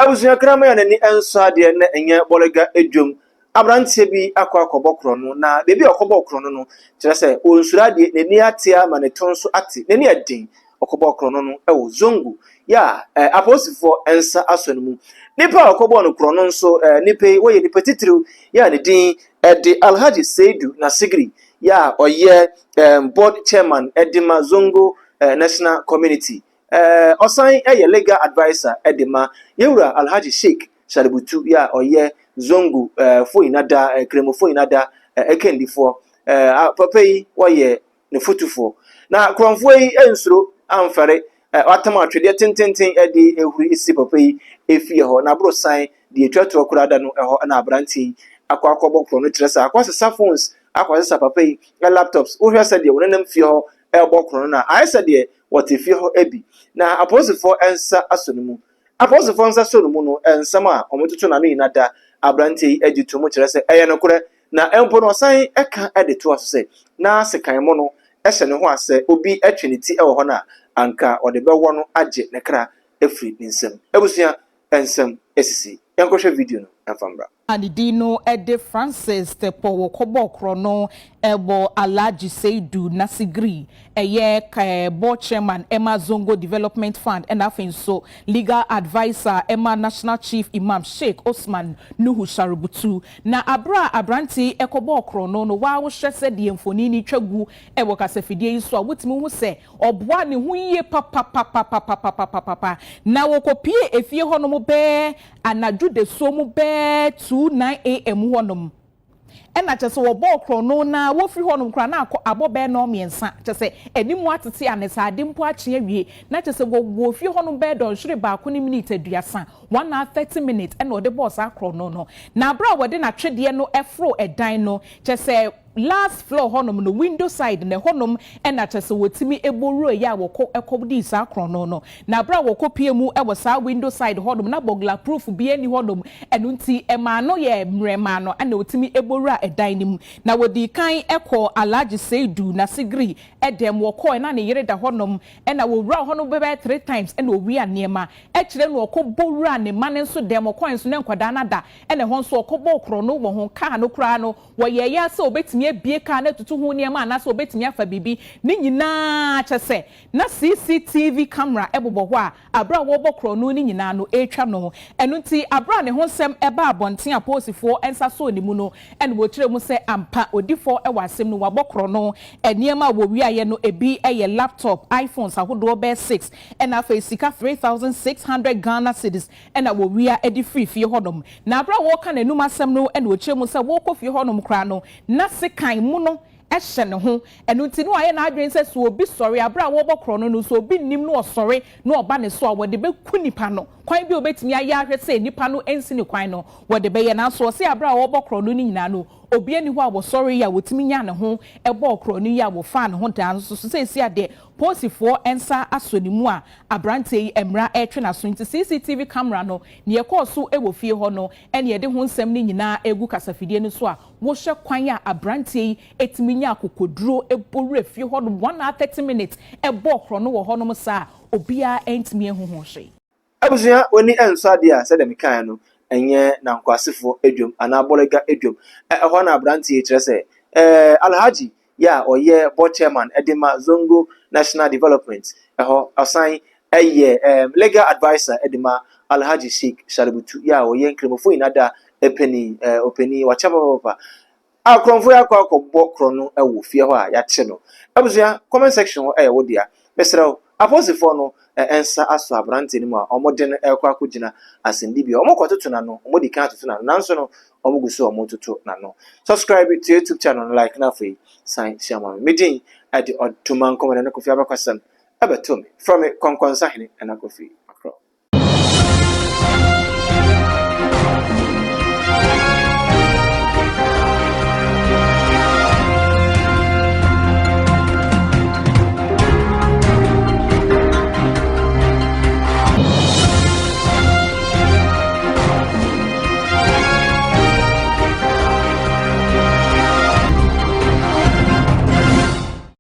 Abusua kraman a n'ani nsɔ adeɛ na ɛnyɛ bɔlega dwom. Aberanteɛ bi akɔ akɔbɔ korɔno na beebi a ɔkɔbɔɔ korɔno no, kyerɛ sɛ ɔnsuro adeɛ, n'ani ate ama ne to nso ate, n'ani yɛ den. Ɔkɔbɔɔ korɔno no wɔ Zongo yɛ a eh, apolisifoɔ nsa asɔ ne mu. Nipa a ɔkɔbɔɔ no korɔno nso, eh, nipa yi wɔyɛ nipa titiriw yɛ a ne din de Alhaji Seidu Nasigiri yɛ a ɔyɛ eh, board chairman de ma Zongo eh, National Community. Ɔsan yɛ legal adviser de ma Yɛwura Alhaji Sheikh Shaributu yi a ɔyɛ Zongo fo nyina da, Kramofo nyina da kandifoɔ. Papa yi wɔyɛ ne fotufoɔ. Na korɔmfoɔ yi nsuro amfɛre, watam atwedeɛ tententen de ahuri si papa yi efie hɔ. N'aborosan deɛ ɛtwa toɔ koraa da no hɔ na aberanteɛ yi akɔ akɔbɔ korɔ no kyerɛ sɛ akɔsesa phones, akɔsesa papa yi laptops. Wohwɛ sɛdeɛ wɔnenam fie hɔ rebɔ korɔ no a, ayɛ sɛ deɛ wɔte fie hɔ bi, na apolisifoɔ nsa asɔ ne mu. Apolisifoɔ nsa sɔ ne mu no, nsɛm a wɔtoto n'ano nyinaa da aberanteɛ yi agye to mu kyerɛ sɛ ɛyɛ nokorɛ, na mpo no ɔsan ka de toa so sɛ na sekan no hyɛ ne ho a sɛ obi twe ne ti wɔ hɔ no a, anka ɔde bɛwɔ no agye ne kra afiri ne nsam. Abusua, nsɛm asisi. Yɛnkɔhwɛ video no mfa mmra. A ne din no de Francis Tepor wɔkɔbɔɔ korɔno wɔ Alhaji Seidu Nasigri ɛyɛ board chairman ɛma Zongo Development Fund ɛna afei nso legal adviser ɛma National Chief Imam Sheikh Osman Nuhu Sharubutu. Na abere a aberante ɛkɔbɔɔ korɔno no, waa wohwɛ sɛdeɛ mfonin no twa gu ɛwɔ kasafidie yi so a, wotumi hu sɛ ɔboa ne ho yie papapapapapapapapa na wɔkɔpie efie hɔnom bɛɛ anadwo dasuo mu bɛɛ 2:09 a.m. hɔnom, ɛna kyɛ sɛ wɔbɔɔ korɔno na wɔfiri hɔnom koraa na akɔ abɔ bɛɛ 3:30, kyɛ sɛ anim atete a ne saa ade mpo akye awie, na kyɛ sɛ wɔwɔ fie hɔnom bɛɛ dɔnhwere 1 ne minute 30, 1 hour 30 minutes, ɛna ɔde bɔɔ saa korɔno no. Na abere a wɔde n'atwedeɛ no ɛforo ɛdan no, kyɛ sɛ last floor hɔnom no window side na ɛhɔnom ɛna kyɛ sɛ wɔtumi ebɔ wura yi a wɔkɔ ɛkɔ di saa korɔno no. Na abere a wɔkɔ pie mu ɛwɔ saa window side hɔnom na burglar proof bi ani hɔnom, ɛno nti ɛmaa no yɛ mmerɛmaa no ɛna wɔtumi ebɔ wura ɛdan no mu. Na wɔdi kan ɛkɔ Alhaji Seidu Nasigiri ɛdɛm. Wɔkɔɔ ɛna ne yere da hɔnom, ɛna wɔwura hɔnom bɛbɛyɛ three times ɛna owia nneɛma ɛkyerɛ no. Ɔkɔ bɔ wura ne ma ne nso dɛm, ɔkɔɔ nso ne nkwadaa no da, ɛna ɛhɔ nso ɔkɔ bɔ korɔno wɔ ho. Kaa no koraa no, wɔyɛ yɛ sɛ obetumi abie kaa no atutu ho nneɛma anaasɛ obetumi afa biribi ne nyinaa, kyɛ sɛ na CCTV camera ɛbobɔ hɔ a abere a wɔrebɔ korɔno no nyinaa no ɛretwa no. Ɛno nti abere a ne ho nsɛm ɛba abɔnten a polisifoɔ nsa so ne mu no, ɛna wɔkyerɛ mu sɛ ampa odifoɔ ɛwɔ asɛm no, wabɔ korɔno. Nneɛma a wɔwiayɛ no ebi ɛyɛ laptop, iPhones ahodoɔ bɛyɛ six, ɛna afei sika 3,600 Ghana cedis ɛna wɔwia ɛde firi fie hɔnom. Na abere a wɔreka n'anum asɛm no, ɛna wɔkyerɛ mu sɛ wɔrekɔ fie hɔnom koraa no na sekan mu no ɛhyɛ ne ho. Ɛno nti no ayɛ n'adwene sɛ so obi sɔre abere a wɔrebɔ korɔ no, so obi nim no ɔsɔre na ɔba ne so a, wɔde bɛku nipa no. Kwan bi a obetumi ayɛ ahwɛ sɛ nipa no nsi ne kwan no, wɔde bɛyɛ. Nanso ɔsɛ abere a wɔrebɔ korɔ no nyinaa no, obi ani hɔ a wɔsɔre yi a wɔtumi nya ne ho ɛbɔɔ korɔ no yi a wɔfaa ne ho daa nso so. Sɛ esi adeɛ polisifoɔ nsa asɔ ne mu a aberanteɛ yi mmara ɛretwe n'aso. Nti CCTV camera no nea ɛkɔɔ so wɔ fie hɔ no, ɛne yɛde ho nsɛm no nyinaa egu kasafidie no so a wɔhyɛ kwan a aberanteɛ yi etumi nya akokoduro ebɔ fie hɔ no 1 hour 30 minutes ɛbɔɔ korɔ no wɔ hɔnom saa obiara ntumi ehu ho hwee. Abusua, w'ani nsɔ adeɛ a sɛdeɛ mekaeɛ no, ɛnyɛ nankwasefoɔ adwam anaa bɔlega adwam. Ɛhɔ na aberanteɛ kyerɛ sɛ Alhaji yɛ a ɔyɛ board chairman ɛde ma Zongo National Development, ɛhɔ ɔsan ɛyɛ legal adviser ɛde ma Alhaji Sheikh Shaributu yɛ a ɔyɛ Nkramofo nyinaa da ɛpɛni ɔpɛni wakyɛ papapapa akorɔmfo yɛ akɔ akɔbɔ korɔ no ɛwɔ fie hɔ a yɛakye no. Abusua, comment section hɔ ɛyɛ wo dea. Mesrɛ wo, apolisifoɔ no nsa asɔ aberanteɛ no mu a wɔde no ɛrekɔ akɔgyina asɛnnibea. Wɔkɔtoto n'ano, wɔde kan atoto n'ano, nanso no wɔn gu so a wɔretoto n'ano. Subscribe to YouTube channel no, like, na afei san hyia ma me. Me din ɛde Ɔdoma Nkɔmɔ ne Kofi Abakɔsɛm ɛbɛto me. Frɛ me Kɔnkɔnsahene ɛna Kofi.